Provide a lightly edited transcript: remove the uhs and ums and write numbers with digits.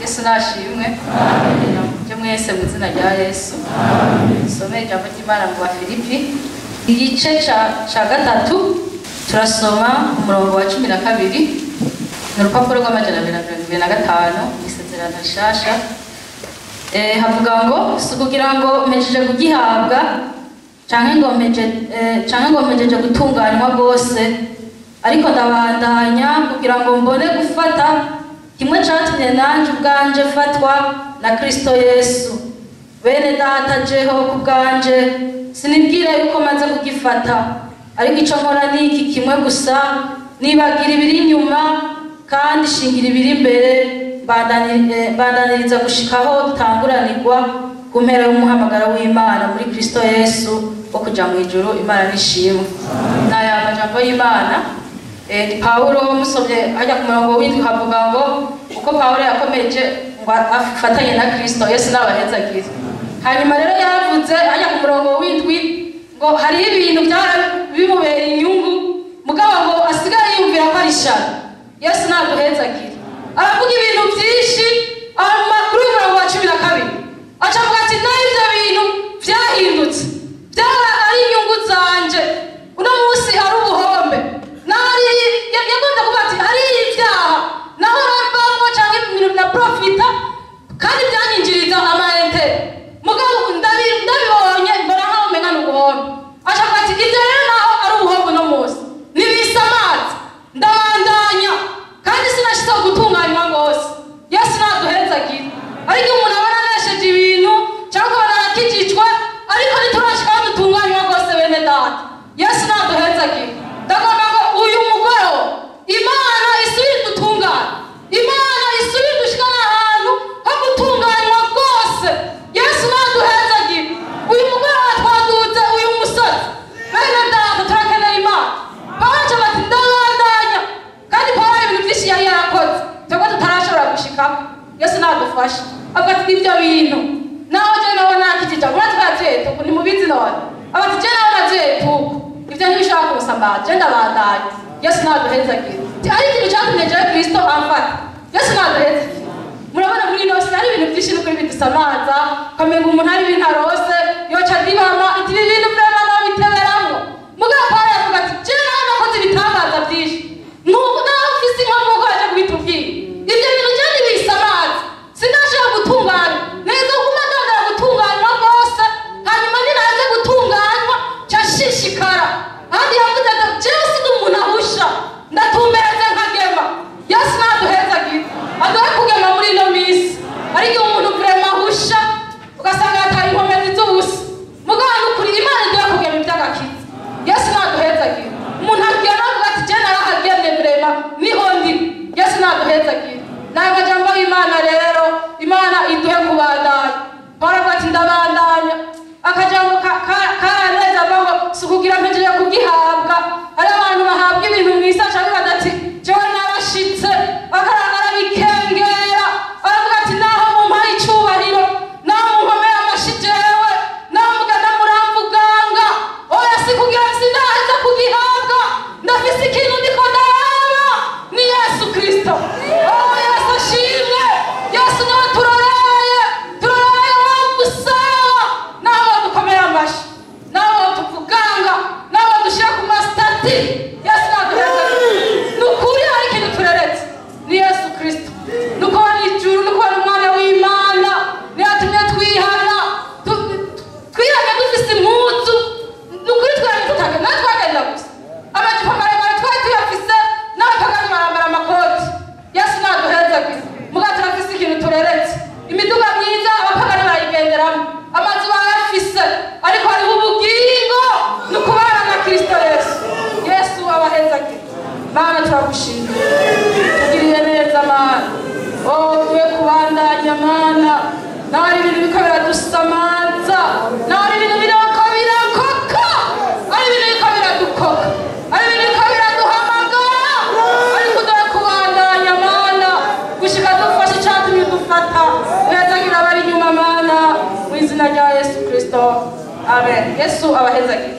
Yesu nashimwe. Amen. Mwese mu izina rya Yesu. Some ijambo ry'Imana mu Bafilipi igice ca 3 turasoma umurongo wa 12 mu rupapuro rw'amajana 225 isezerano rishasha. Havuga ngo si kugira ngo mpejeje kugihabwa canke ngo mpejeje gutunganywa rwose, ariko ndabandanya kugira ngo mbone gufata kimwe catumye nanje ubwanje fatwa na Kristo Yesu. Bene data, jeho ku bwanje sinibwira yuko maze kugifata, ariko ico nkora ni iki kimwe gusa, nibagira ibiri inyuma kandi shingira ibiri imbere, bandaniriza gushikaho dutanguranirwa ku mpera y'umuhamagaro w'Imana muri Kristo Yesu wo kuja mu ijuru. Imana nishimwe. N'aya majambo y'Imana. Paulo musomye hajya ku murongo w'indwi havuga ngo uko Paulo yakomeje ngo afatanye na Kristo Yesu n'abahezagire. Hanyuma rero yavuze hajya ku murongo w'indwi ngo hari ibintu bimubera inyungu, mugabo ngo asigaye yumvira ko ari ishano. Yesu naduhezagire. Aravuga ibintu byinshi amakuru y'umurongo wa 12 aca avuga ati nayo ibyo bintu byahindutse, byaba ari inyungu zanje, uno munsi ari ubuhombe. Yagombye kuvuga ati hari ibyaha naho rambamwo canke ibintu na profita kandi byanyinjiriza amaente, mugabo ndabibonye mbona nkaho umenga ni ubuhombe. Aca avuga ati ibyo rero naho ari ubuhombe uno munsi nibisamaza, ndabandanya kandi sinashitse gutunganywa rwose. Yesu naduhezagire. Ariko umuntu abona anesheje ibintu cyangwa akabona arakijijwe, ariko ntiturashika aho dutunganywa rwose. Bene data, Yesu naduhezagire. Ndagomba ngo uyu mugoroba Imana isubire idutungane, Imana isubire idushikane ahantu ho gutunganywa rwose. Yesu naduhezagire. Uyu mugoroba twaduze uyu musozi, bene data turakeneye Imana. Pawulo aca ati ndabandanya, kandi Pawulo hari ibintu byinshi yari yarakoze twebwe tutarashobora gushikako. Yesu nadufashe. Avuga ati ibyo bintu naho je naho nakijije mura twavyetu ntimubizi none. Avuga ati je naho navyetu ibyo ntibishobora kumusamaza, je ndabandanya. Yesu naduhezagire. Ari ikintu catumye jewe Kristo amfata. Yesu naduhezagire. Murabona muri ino si hari ibintu byinshi n'ukuri bidusamaza, ukamenga umuntu hari ibintu arose yoca adibama iti ibi bintu vraiment nabiteberamwo. Mugabo Pawulo yavuga ati je naho nakoze ibitangaza byinshi, naho mfise inkovu uko yaje kubitubwira, ibyo bintu je ntibisamaza, sinashobora gutunganywa neza, kuguma ndondera gutunganywa rwose, hanyuma ninaze gutunganywa ca nshishikara. Ahandi yavuze ati jewe sindi umuntu ahusha, ndatumbereze nkagema. Yesu naduhezagire, aduhe kugema muri ino minsi. Ariko iyo umuntu vraiment ahusha ugasanga yataye inkomezi z'ubusa, mugabo n'ukuri Imana iduhe kugema iby'agakiza. Yesu naduhezagire. Umuntu agema avuga ati je narahagemye vraiment niho ndi. Yesu naduhezagire. Nayo majambo y'Imana rero, Imana iduhe kubandanya. Pawulo avuga ati ndabandanya. Akajambo karaneza avuga ngo si ukugira mpejeje kugihabwa. Hari abantu bahabwa ibintu mw'isi aca avuga ati jewe narashitse, arabikengera, aravuga ati naho mumpaye icubahiro, naho munkomera amashi jewe, naho mugenda muramvuganga, oya si kugira sindaheza kugihabwa, ndafise ikintu ndiko ndaraba, ni Yesu Kristo. Oh Yesu ashimwe. Yesu niwe turoreye, turoreye wa musaba, naho badukomera amashi, naho batuvuganga, naho badushira ku masitati. Yesu naduheza. Ni ukuri hari ikintu tureretse, ni Yesu Kristo. Ni ukubona ijuru, ni ukubona umwana w'Imana, niyo yatumye twihana, twihanye dufise impuzu. Ni ukuri twari tutagenda, natwe twagenda gusa amajipo maremare twari tuyafise, n'abapagani barambara amakoti. Yesu naduhezagire. Mugabo turafise ikintu tureretse, imiduga myiza abapagani barayigenderamo, amazu barayafise, ariko hariho ubugingo, ni ukubana na Kristo Yesu. Yesu abahezagire. Mana turagushimira, tugiriye neza Mana. Oh duhe kubandanya Mana. Naho hari ibintu biriko biradusamaza, naho hari ibintu biriko birakoka, hari ibintu biriko biradukoka, hari ibintu biriko biraduhamagara, ariko duhe kubandanya Mana gushika dufashe icatumye dufata. Uhezagira abari inyuma Mana, mu izina rya Yesu Kristo, amen. Yesu abahezagire.